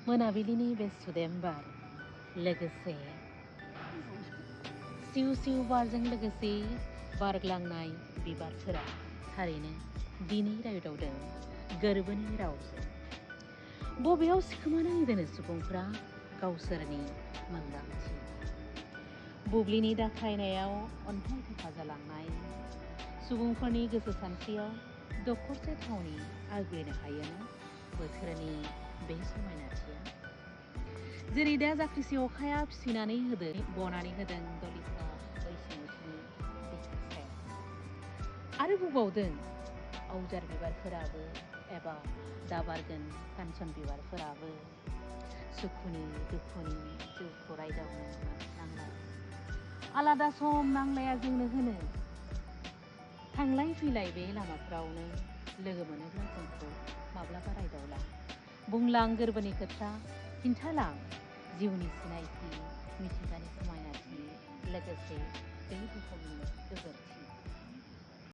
मोनाबिलिनि बे सुदेम बार लोगोसे सिउ सिउ बारजों लोगोसे बारग्लांनाय बिबारफोरा थारैनो दिनै रायदावदों गोरबोनि रावजों। बबेयाव सिखोमानानै दोनो सुबुंफ्रा गावसोरनि मोन्दांथि। बुब्लिनि दाथायनायाव अन्थाइ थफा जालांनाय सुबुंफोरनि गोसो सानस्रियाव दखरसे थावनि आवग्रिनो हायोना बोथोरनि बे समायनाथिया। जेरै दा जाख्रिसे अखाया फिसिनानै होदों बनानै होदों दलिता बैसोमुथिनि बिखा सायाव। आरो बुंबावदों आवजार बिबारफोराबो एबा दा बारगोन कानसन बिबारफोराबो सुखुनि दुखुनि जिउखौ रायदावनो नांलाया। आलादा सम नांलाया जोंनो होनो थांलाय फैलाय बे लामाफ्रावनो लोगो मोनोब्ला जोंखौ माब्लाबा रायदावला। बुंलां गोरबोनि खोथा खिन्थालां जिउनि सिनायथि मिथिंगानि समायनाथि लोगोसे बे बुहुमनि गोजोनथि।